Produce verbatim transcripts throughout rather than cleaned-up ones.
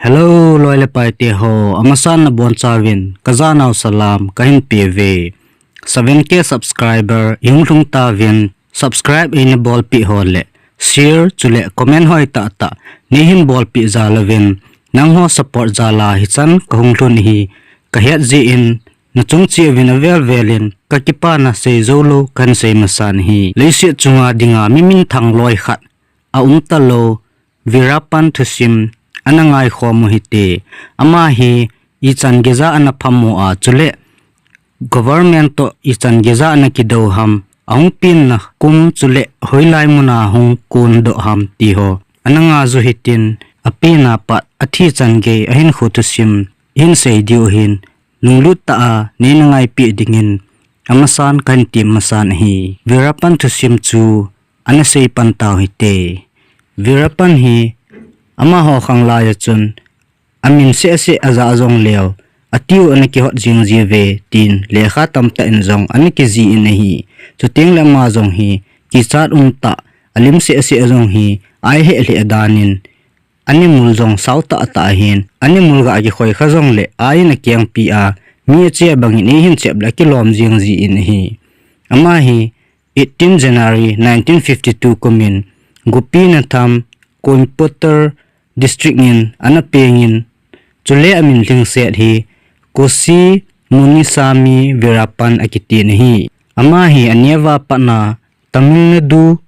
Hello, loi le pai te ho, amasan nabonchauvin kajanau salam kahin peuve. Seven K subscriber ihung lhung tauvin, subscribe eina bolpeh ho le share chule comment hoitah tah neihin bolpeh jal uvin, nangho support jal a hichan kahung lhun ahi, kahet jeh in nachung cheh uvin avel vel in kakipana seijou lou kahin sei masan ahi. Leiset chunga dinga mi minthang loi khat aum talou, Veerappan thusim ana ngaikhom u hite. Ama hi ichan geija ana phamo a, chule government toh ichan geija ana kidou ham, ahung penna kum chule hoilai muna hung kondoh ham ti ho ana ngah u hitin, apenna pat athi chan gei ahinkho thusim ihin sei diu ahin, lunglut tah a neina ngaipeh dingin amasan kahin tem masan ahi. Veerappan thusim chu ana sei pan tau hite. Veerappan hi amaho khanglai a chun amin sehseh ajah jongleu, atiu ana kihot jing jiuve tin lekha tamtah in jong ana kijih in ahi. Chuteng le ama jong hi kichat umtah, alim sehseh jong hi aiheh lheh dan in, animul jong sao tahtah ahin, animul ga kikhoi kha jongle, a in akengpi a, mi ache bangin eihin chep le akilom jing jin ahi. Ama hi eighteen January nineteen fifty-two kumin, Gopinatham, Coimbatore District in ana pengin, chule amin lhingset hi Kosi Munisamy Veerappan akitin ahi. Ama hi aneo a patna Tamil Nadu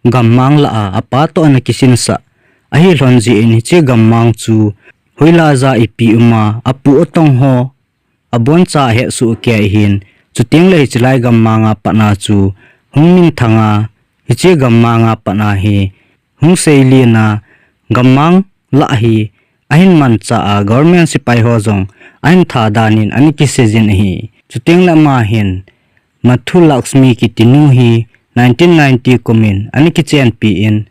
gammang lah a, apa toh ana kisinsah ahi lhon jeh in hiche gammang chu hoilai ja ipi um a, apu atong ho abonchan ahetsoh kei ahin, chuteng le hiche lai gammang a patna chu hung minthang a, hiche gammang a patna hi hung seilen a, gammang lah hi ahin manchah a, government sepai ho jong ahin that dan in ana kisei jin ahi. Chuteng le ama hin Mathulakshmi kiti nu hi nineteen ninety kumin ana kichenpi in,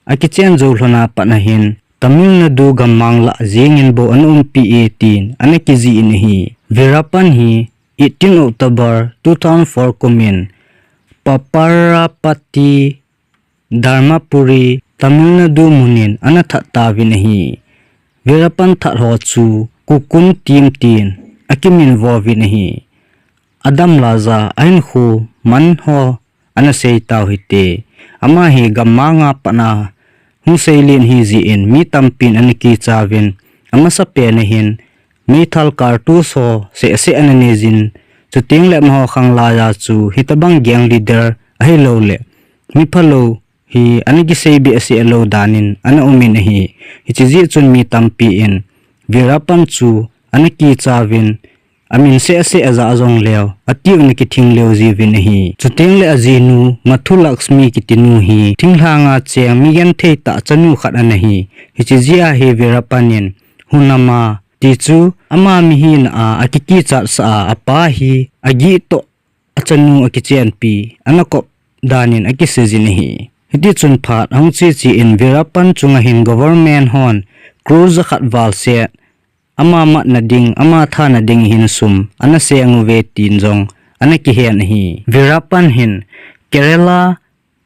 akichen jou lhon a pat ahin Tamil Nadu gammang lah jeng in bou ana umpi e tin ana kijih in ahi. Veerappan hi eighteen October two thousand four kumin Papparappathi, Dharmapuri, Tamil Nadu mun in ana that tauvin ahi. Veerappan that ho chu Kukum Team tin akiminvo uvin ahi. Adam Laja ahinkho man ho ana sei tau hite. Ama hi gammang a patna hung seilen ahi jeh in mi tampin ana kicha uvin, amasapen ahin meithal kartus ho sehseh ana nei jin, chuteng le amaho khanglai a chu hitobang gang leader ahilouleh miphalou hi ana kisei behseh lou dan in ana um in ahi. Hiche jeh chun mi tampin Veerappan chu ana kicha uvin, amin sehseh ajah jongleu, atiu ana kithing lheh jiuvin ahi. Chuteng le ajinu Mathulakshmi kiti nu hi thinglhang a cheng migenthei tah chanu khat ana hi. Hiche jeh a hi Veerappan in Hunama ti chu ama mihina a akikichat sah a, apa hi agih toh achanu akichenpi ana kop dan in akisei jin ahi. Hiti chun phat ahung che che in Veerappan chunga hin government hon crore jakhat val set ama matna ding, ama thana ding hin sum ana seng uve tin jong ana kihen ahi. Veerappan hin Kerala,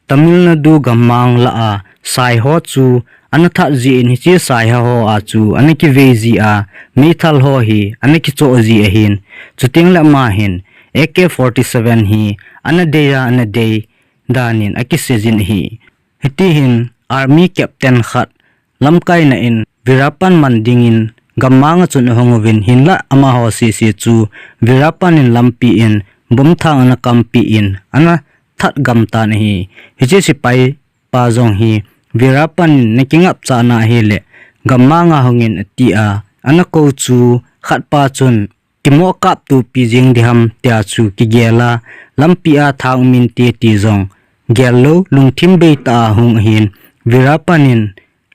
Tamil Nadu gammang lah a sai ho chu ana that jeh in hiche sai ho a chu ana kivei ji a, meithal ho hi ana kichoh ji ahin, chuteng le ama hin A K forty-seven hi ana dei a, ana dei dan in akisei jin ahi. Hiti hin army captain khat lamkaina in Veerappan man dingin gammang a chun ahung uvin, hinlah amaho sese chu Veerappan in lampi in bomb thang ana kampi in ana that gam tan ahi. Hiche sepai pa jong hi Veerappan in nakingapcha na ahile gammang a hung in ati a, ana kou chu khat pa chun kimoh kap tupi jing diham tia chu kigel a, lampi a thang um inte ti jong gel lou, lungthim bei tah a hung ahin, Veerappan in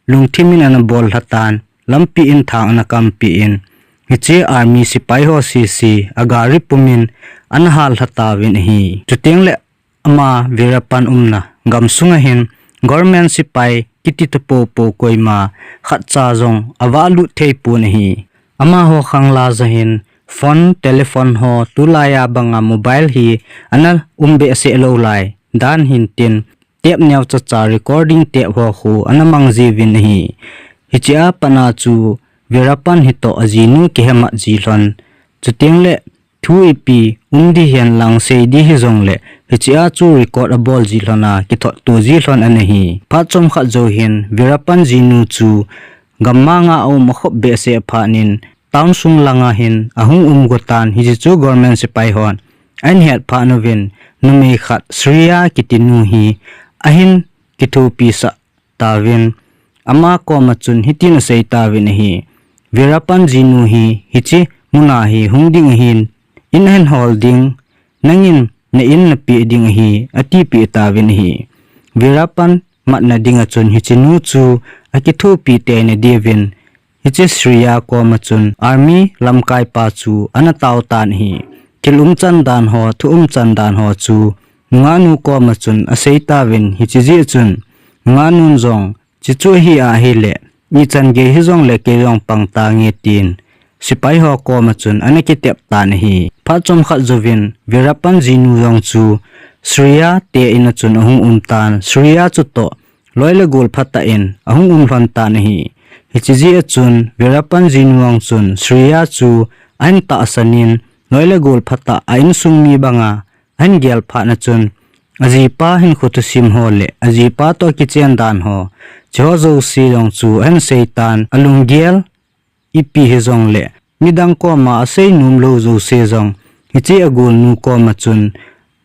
lungthim in ana bol lha tan, lampi in thang ana kampi in, hiche army sepai ho sese agari pum in ana hal lha tauvin ahi. Chuteng le ama Veerappan umna gamsunga hin government sepai kiti tapopo koima khatcha jong avah lut thei pon ahi. Amaho khanglai a hin phone, telephone ho tulai a banga mobile hi ana um behseh lou lai dan hin tin, tape neocha cha, recording tape ho khu ana mang jiuvin ahi. Hichea pat'a chu Veerappan hitoh ajinu kihemat ji lhon. Chuteng le thu ipi um ding hihen lang sei ding hijongle, hichea chu record abol ji lhon a, kithot to ji lhon ana hi. Phat chomkhat jou hin, Veerappan jinu chu gammang a aum akhop behseh phat in, town sung langa hin ahung um go tan, hiche chu government sepai hon ahin het phat uvin, numei khat Shreya kiti nu hi ahin kithopi sah tauvin, ama koma chun hitin asei tauvin ahi. Veerappan jinu hi hiche muna hi hung ding ahin, in ahin hol ding, nangin na in napeh ding ahi, atipeh tauvin ahi. Veerappan matna dinga chun hiche nu chu akithopi teina diuvin, hiche Shreya koma chun army lamkaipa chu ana tao tan ahi. Thil umchan dan ho, thu umchan dan ho chu nungahnu koma chun asei tauvin, hiche jeh chun nungahnun jong, chuche chu ahi ahile, ichan gei hijongle kei jong pang tange tin, sepai ho koma chun ana kitep tan ahi. Phat chomkhat jouvin, Veerappan jinu jong chu Shreya te in a chun ahung um tan, Shreya chutoh loi le gol phatah in ahung um lhon tan ahi. Hiche jeh a chun, Veerappan jinu jong chun Shreya chu ahin tahsan in, loi le gol phatah a insung mi banga ahin gel phat na chun, ajipa hinkho thusim ho le ajipa toh kichen dan ho, chuho jouse jong chu ahin sei tan, alunggel ipi hijongle midang koma asei nom lou jouse jong, hiche agolnu koma chun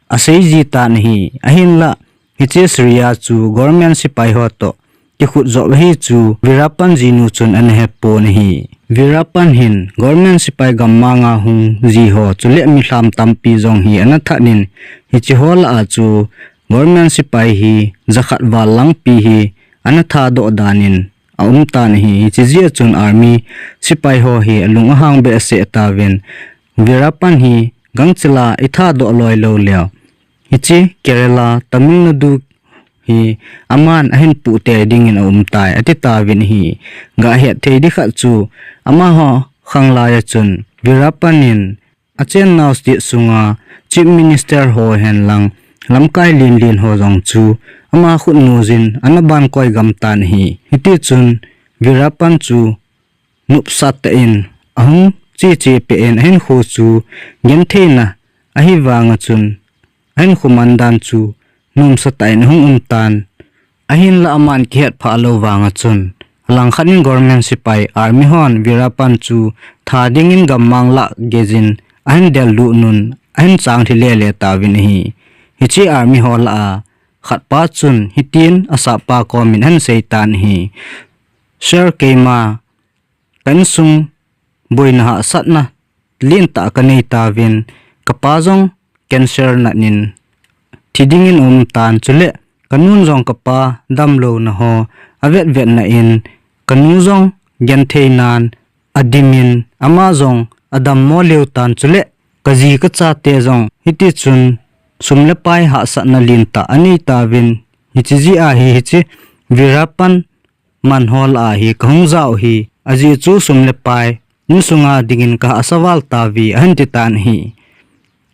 asei ji tan ahi. Ahinlah, hiche Shreya chu government sepai ho toh kikhut jop ahi chu Veerappan jinu chun ana hepon ahi. Veerappan hin government sepai gammang a hung ji ho chule milham tampi jong hi ana that in, hiche ho lah a chu government sepai hi jakhat val langpi hi ana thadoh dan in aum tan ahi. Hiche jeh a chun army sepai ho hi alung ahang behseh tauvin, Veerappan hi gangchel a ithadoh loi lou leh, hiche Kerala, Tamil Nadu hi aman ahin puh tei dingin aum tai, ati tauvin ahi. Gahet thei ding khat chu, amaho khanglai a chun Veerappan in achennau state sunga Chief Minister ho hen lang, lamkai lenlen ho jong chu ama khut nojin ana ban koi gam tan ahi. Hitichun Veerappan chu nopsah tah in ahung cheche peh in, ahinkho chu gentheina ahi vang a chun, ahinkho man dan chu nomsa tah in ahung um tan. Ahinlah aman kihet phah lou vang a chun, alangkhat in government sepai, army hon Veerappan chu tha dingin gammang lah geijin ahin del lut un, ahin chang lhi lele tauvin ahi. Hiche army ho lah a khat pa chun hitin asappa komin ahin sei tan ahi. Sir, keima ka insung boina hahsatna lentah ka nei tauvin, kapa jong cancer nat in thi dingin aum tan, chule kanun jong kapa damlouna ho avet vetna in, kanu jong genthei nan adim in, ama jong adammo lheh tan, chule kaji kachate jong hitichun sum le pai hahsatna lentah anei tauvin, hiche jeh a hi hiche Veerappan man ho lah a hi kahung jao hi, ajeh chu sum le pai, insunga dingin kahahsa val tauve, ahin ti tan ahi.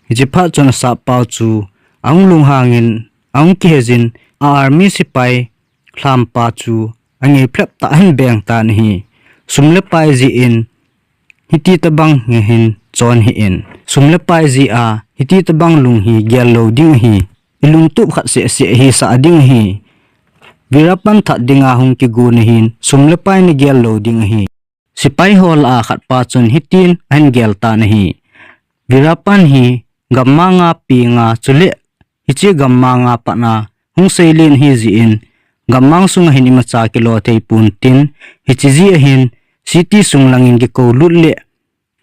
Hiche phat chun asappau chu ahung lunghang in, ahung kihejin, a army sepai lhampa chu angei phlep tah ahin beng tan ahi. Sum le pai jeh in hiti tobang nge hin chon hih in, sum le pai jeh a hiti tobang lung hi gel lou ding ahi. Ilungtup khat seh seh hisah ding ahi. Veerappan that dinga hung kigon ahin, sum le pai nagel lou ding ahi. Sepai ho lah a khat pa chun hitin ahin gel tan ahi. Veerappan hi gammang a peng a, chule hiche gammang a pat a hung seilen ahi jeh in, gammang sunga hin imacha kilo thei pon tin, hiche jeh a hin city sung langin kikou lut le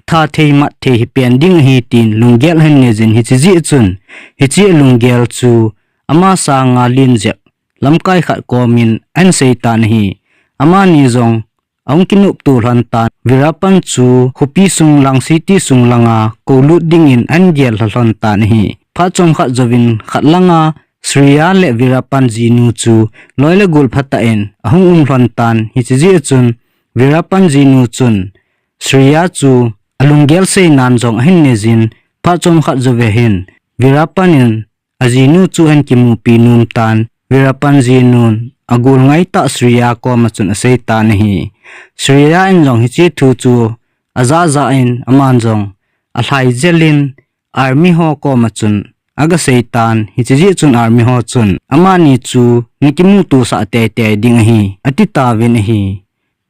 tha thei mat thei hi pen ding ahi tin lunggel ahin nei jin, hiche jeh chun hiche lunggel chu ama sanga len jep lamkai khat komin ahin sei tan ahi. Amani jong ahung kinopto lhon tan, Veerappan chu khopi sung lang, city sung langa kou lut dingin ahin gel lha lhon tan ahi. Phat chomkhat jouvin khat langa Shreya le Veerappan jinu chu loi le gol phatah in ahung um lhon tan, hiche jeh a chun Veerappan jinu chun Shreya chu alunggel seinan jong ahin nei jin, phat chomkhat jouva hin Veerappan in ajinu chu ahin kimupi nom tan, Veerappan jinun agol ngaitah Syria koma chun aseitan ahi. Syria in jong hiche thu chu ajahjah in aman jong alhai jel in army ho koma chun agaseitan, hiche jeh chun army ho chun amani chu nakimuto sah teitei ding ahi, atitauvin ahi.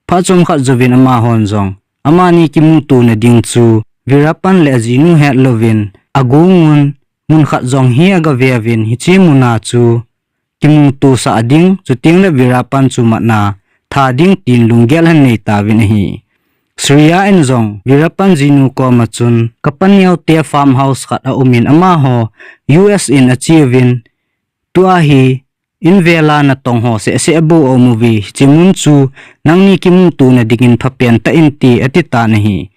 Phat chomkhat jouvin amahon jong amani kimutona ding chu Veerappan le ajinu hetlouvin agongun, mun khat jong hi agaveuvin, hiche muna chu kimuto sah ding, chuteng le Veerappan chu matna tha ding tin lunggel ahin neitauvin ahi. Syria in jong Veerappan jinu koma chun, kapaneo te farmhouse khat aumin, amaho U S in acheuvin, tua hi in vela natong ho sehseh bou aum uve, hiche mun chu nangni kimutona dingin phapen tah in te, atitan ahi.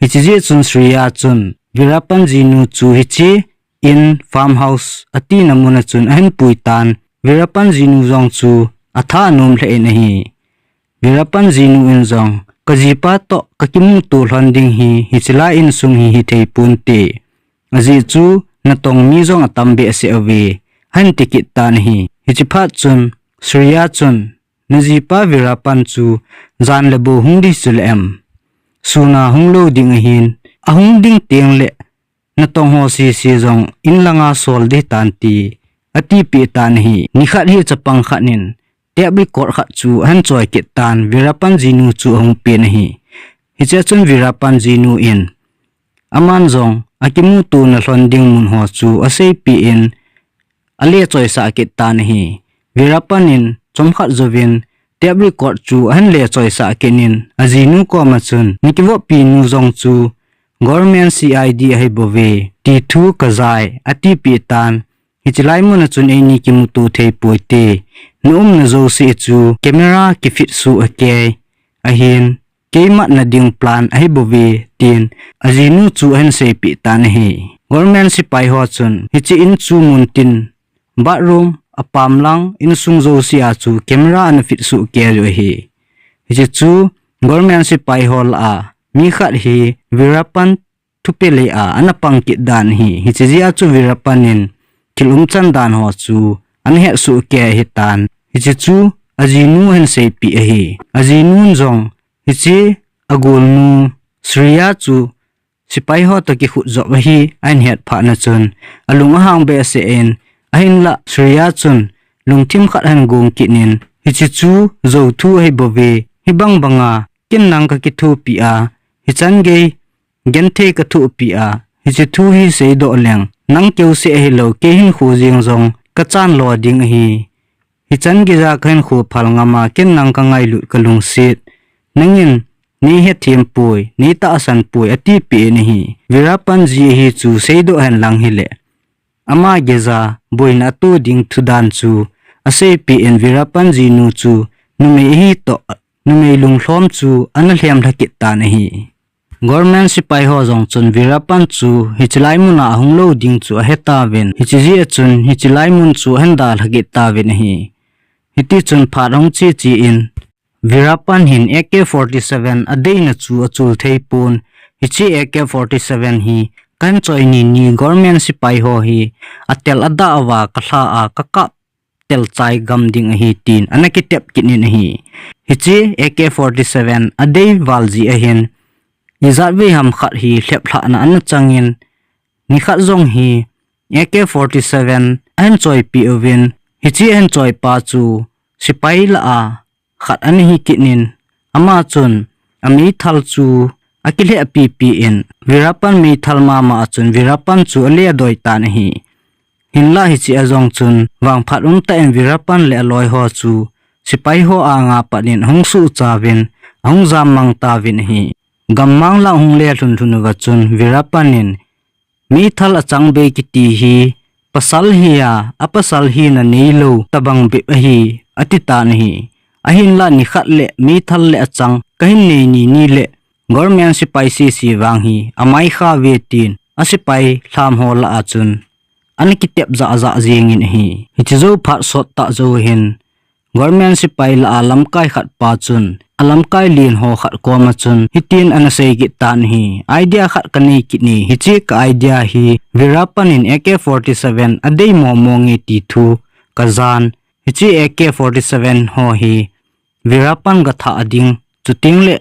Hiche jeh chun Syria chun Veerappan jinu chu hiche in farmhouse atina muna chun ahin puitan, Veerappan jinu jong chu atha anom lheh in ahi. Veerappan jinu in jong, kajipa toh kakimuto lhon ding hi, hiche lai insung hi hithei ponte. Ajeh chu natong mi jong atam behseh uve, ahin tikit tan ahi. Hiche phat chun Syria chun, najipa Veerappan chu jan le bou hung ding chule em? Suna hunglou ding ahin, ahung ding teng le natong ho sese jong in langa sol ding tante, atipeh tan ahi. Nikhat hi chapang khat in tape record khat chu ahin choi kit tan, Veerappan jinu chu ahung pen ahi. Hichea chun Veerappan jinu in aman jong akimutona lhon ding mun ho chu aseipeh in, alechoisah kit tan ahi. Veerappan in chomkhat jouvin tape record chu ahin lechoisah kit in, ajinu koma chun, nakivoppi nu jong chu government C I D ahibouve, ti thu kajai, atipeh tan. Hiche lai muna chun eini kimuto thei poite, naumna jouse chu camera kifit soh akei, ahin keimatna ding plan ahibouve, tin ajinu chu ahin seipeh tan ahi. Government sepai ho chun hiche in chu muntin, bathroom, apam lang, insung jousea chu camera ana fit soh keiyu ahi. Hiche chu government sepai ho lah a mi khat hi Veerappan thupeh lei a ana pang kit dan ahi. Hiche jeh a chu Veerappan in thil umchan dan ho chu ana hetsoh kei ahitan, hiche chu ajinu ahin seipeh ahi. Ajinun jong hiche agolnu Syria chu sepai ho toh kikhut jop ahi ahin het phat na chun alung ahang behseh in, ahinlah Syria chun lungthim khat ahin gong kit in, hiche chu jouthu ahibouve, hibang banga ken nang kakithopi a, hichan gei genthei kathopi a, hiche thu hi seidoh leng nang keuseh ahilou, kei hinkho jeng jong kachan lo ding ahi. Hichan geija kahinkho phal ngam a, ken nang kangailut kalungset, nangin neihethem poi, neitahsan poi, atipeh in ahi. Veerappan ji ahi chu seidoh hen lang hile, ama geija boina ato ding thu dan chu aseipeh in, Veerappan jinu chu numei ahi toh numei lunglhom chu ana lhemlha kit tan ahi. Government sepai ho jong chun Veerappan chu hiche lai muna ahung lou ding chu ahetauvin, hiche jeh a chun hiche lai mun chu ahin dalha kit tauvin ahi. Hitichun phat ahung cheche in, Veerappan hin A K forty-seven adeina chu achul thei pon, hiche A K forty-seven hi kahin choi nini, government sepai ho hi atel adah uva kalha a kakap telchai gam ding ahi, tin ana kitep kit in ahi. Hiche A K forty-seven adei val jeh ahin, ijat vei ham khat hi lheplhahna ana changin, nikhat jong hi A K forty-seven ahin choipeh uvin, hiche ahin choipa chu sepai lah a khat ana hi kit in, ama chun ameithal chu akilhehpipi in, Veerappan meithal mama a chun Veerappan chu aledoi tan ahi. Hinlah hichea jong chun vangphat umtah in Veerappan le aloi ho chu sepai ho anga pat in ahung suhchauvin, ahung jammang tauvin ahi. Gammang lang ahung lelhun lhun uva chun Veerappan in, meithal achang bei kiti hi pasal hi a, apasal hina neilou tobang bep ahi, atitan ahi. Ahinlah nikhat le meithal le achang kahin nei nini le government sepai sese vang hi amai khauve, tin asepai lham ho lah a chun ana kitep jahjah jengin ahi. Hiche jou phat sottah jou hin, government sepai lah a lamkai khat pa chun alamkai len ho khat koma chun hitin ana sei kit tan ahi. Idea khat kanei kit e, hiche ka idea hi Veerappan in A K forty-seven adei momo nge ti thu kajan, Hiche A K forty-seven ho hi Veerappan ga thah ding, chuteng le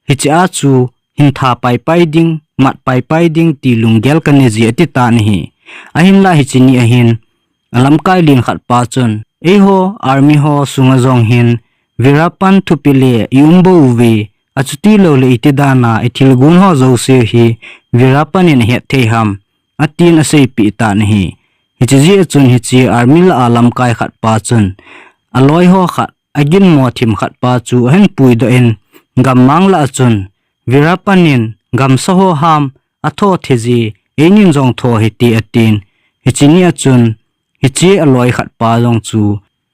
hiche a chu hin tha pai pai ding, mat pai pai ding ti lunggel ka nei e ati tan ahi. Ahinlah hiche ni ahin, a lamkai len khat pa chun, eiho army ho sunga jong hin Veerappan thupi le i um bou uve, achuti lou le iti dan a i thilgon ho jouse hi Veerappan in ahet thei ham, atin aseipeh tan ahi. Hiche jeh a chun hiche army lah a lamkai khat pa chun, aloi ho khat, aginmo thim khat pa chu ahin puidoh in, gammang lah a chun, Veerappan in gamsa ho ham atho thei je, einin jong tho hite atin. Hiche ni a chun, hiche aloi khat pa jong chu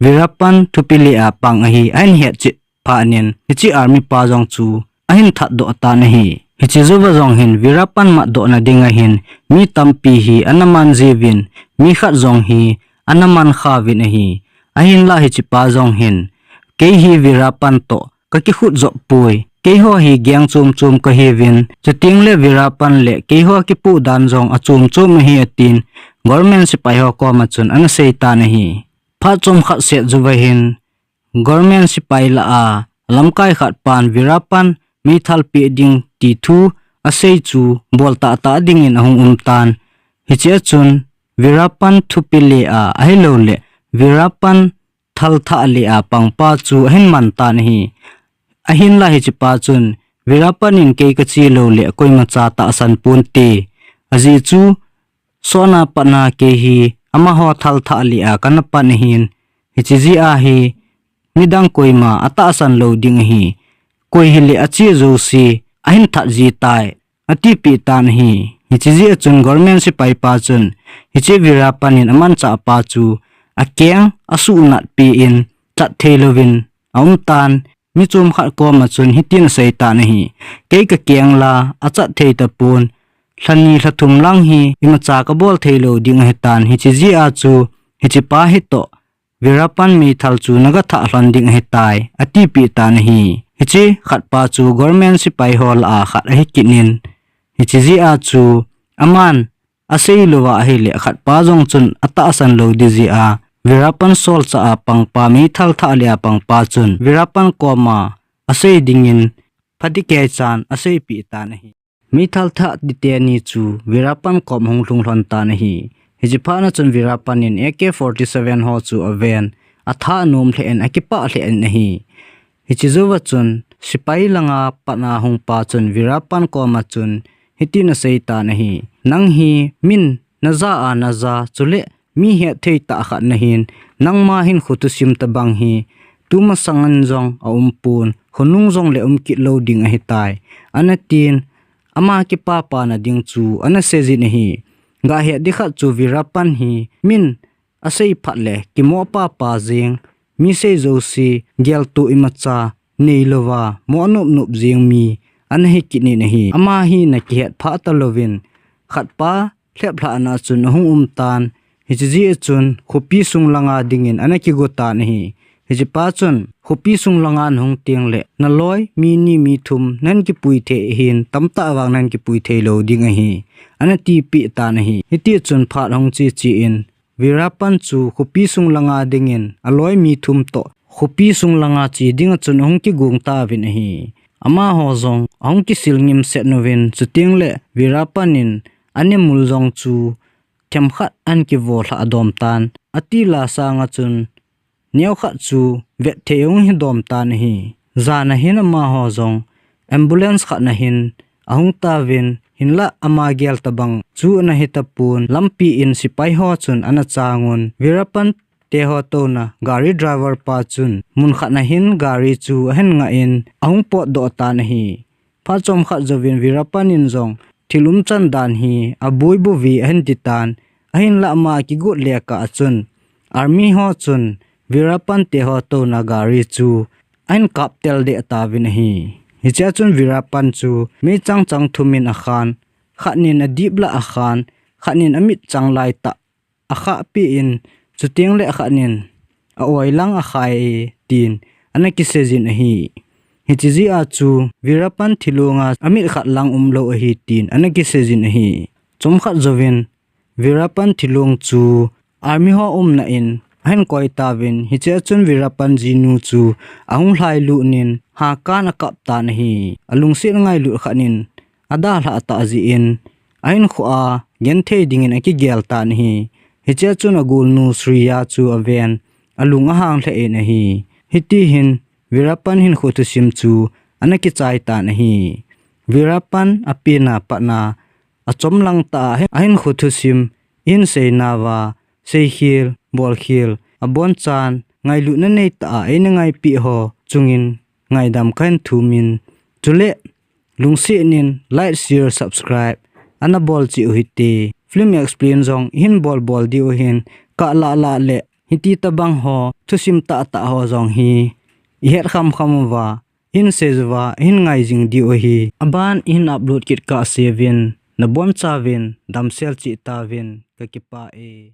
Veerappan thupi le a pang ahi, ahin het cheh phat in, hiche army pa jong chu ahin thatdoh tan ahi. Hiche jouva jong hin Veerappan matdoh na ding ahin, mi tampi hi ana man jiuvin, mi khat jong hi ana man kha uvin ahi. Ahinlah hiche pa jong hin, kei hi Veerappan toh ka kikhut jop poi. Keiho hi gang chom chom ka hiuvin, chuteng le Veerappan le keiho kipoh dan jong achom chom ahi atin, government sepai ho koma chun ana sei tan ahi. Phat chomkhat seh jouva hin, government sepai lah a lamkai khat pan Veerappan meithal peh ding ti thu asei chu bol tah tah dingin ahung um tan. Hiche a chun Veerappan thupi le a, ahilou le Veerappan thal thah le a pang pa chu ahin man tan ahi. Ahinlah hiche pa chun, Veerappan in kei ka che lou le koima cha tahsan ponte. Ajeh chu, sotna patna kei hi amaho thal thah le a kana pan ahin, hiche jeh a hi midang koima atahsan lou ding ahi. Koi hile ache jouse ahin that ji tai, atipeh tan ahi. Hiche jeh a chun government sepai pa chun, hiche Veerappan in amanchah pa chu akeng asuhnat peh in, chat thei louvin aum tan. Mi chomkhat koma chun hitin asei tan ahi. Kei ka keng la achat thei tapon, lha ni lha thum lang hi imacha ka bol thei lou ding ahitan, hiche jeh a chu hiche pa hi toh Veerappan meithal chu naga thah lhon ding ahitai, atipeh tan ahi. Hiche khat pa chu government sepai ho lah a khat ahi kit in, hiche jeh a chu aman asei louva ahile khat pa jong chun atahsan lou ding jeh a, Veerappan solchah a pang pa, meithal thah le a pang pa chun Veerappan koma asei dingin phatecha in aseipeh tan ahi. Meithal thah ding teni chu Veerappan kom ahung lhung lhon tan ahi. Hiche phat na chun Veerappan in A K forty-seven ho chu aven, atha nom lheh in, akipah lheh in ahi. Hiche jouva chun sepai langa pat a hung pa chun Veerappan koma chun hitin asei tan ahi. Nang hi min naja a naja, chule mi hetthei tah khat nahin, nangma hinkho thusim tabang hi tumasang in jong aum pon, khonung jong le um kit lou ding ahitai, ana tin, ama kipah pah na ding chu ana sei jin ahi. Gahet ding khat chu Veerappan hi min asei phat le kimoh pah pah jeng, mi sei jouse geltoh imacha nei louva moh nop nop jeng mi ana hi kit in ahi. Ama hi ana kihet phah talouvin, khat pa lhep lhah na chun ahung um tan. Hiche jeh a chun khopi sung langa dingin ana kigo tan ahi. Hiche pa chun, khopi sung langa nahung teng le naloi mi ni mi thum nahin kipui thei ahin, tamtah vang nahin kipui thei lou ding ahi, ana tipeh tan ahi. Hiti chun phat ahung che che in, Veerappan chu khopi sung langa dingin aloi mi thum toh khopi sung langa che dinga chun ahung kigong tauvin ahi. Amaho jong ahung kisil ngimset uvin, chuteng le Veerappan in animul jong chu themkhat ahin kivo lhah dom tan. Ati la sanga chun neokhat chu vet thei ahung hi dom tan ahi. Jan ahin amaho jong ambulance khat nahin ahung tauvin, hinlah ama gel tabang chu ana hi tapon, lampi in sepai ho chun ana chang un, Veerappan teho touna gari driver pa chun mun khat nahin gari chu ahin ngah in ahung potdoh tan ahi. Phat chomkhat jouvin Veerappan in jong thil umchan dan hi aboi bou ve ahin ti tan, ahinlah ama akigot le kah a chun army ho chun Veerappan teho touna gari chu ahin kap tel deh tauvin ahi. Hiche a chun Veerappan chu meichang chang thum in akhan, khat nin adip lah a akhan, khat nin amit chang lai tah akhah peh in, chuteng le khat nin a-oi lang akhai e, tin ana kisei jin ahi. Hiche jeh a chu Veerappan thilong a amit khat lang umlou ahi, tin ana kisei jin ahi. Chomkhat jouvin Veerappan thilong chu army ho umna in ahin koi tauvin, hichea chun Veerappan jinu chu ahung lhailut in, hakan akap tan ahi. Alungset ngailut khat in adalhah tah jeh in, ahinkhoa genthei dingin akigel tan ahi. Hichea chun agolnu Shreya chu aven, alung ahang lheh in ahi. Hitihin Veerappan hinkho thusim chu ana kichai tan ahi. Veerappan apenna patna achomlang tah a ahinkho thusim ihin seinauva, seikhel, bolkhel, abonchan ngailutna neitah a eina ngaipeh ho chungin ngaidam kahin thumin, chule lungset in like, share, subscribe ana bol cheh u hite. Film explain jong ihin bolbol diu ahin, kalah lah le hiti tobang ho thusim tahtah ho jong hi ihet khamkham uva, ihin sei uva, ihin ngai jing diu ahi. Aban ihin upload kit kahseuvin, nabonchauvin damsel cheh tauvin, kakipah e.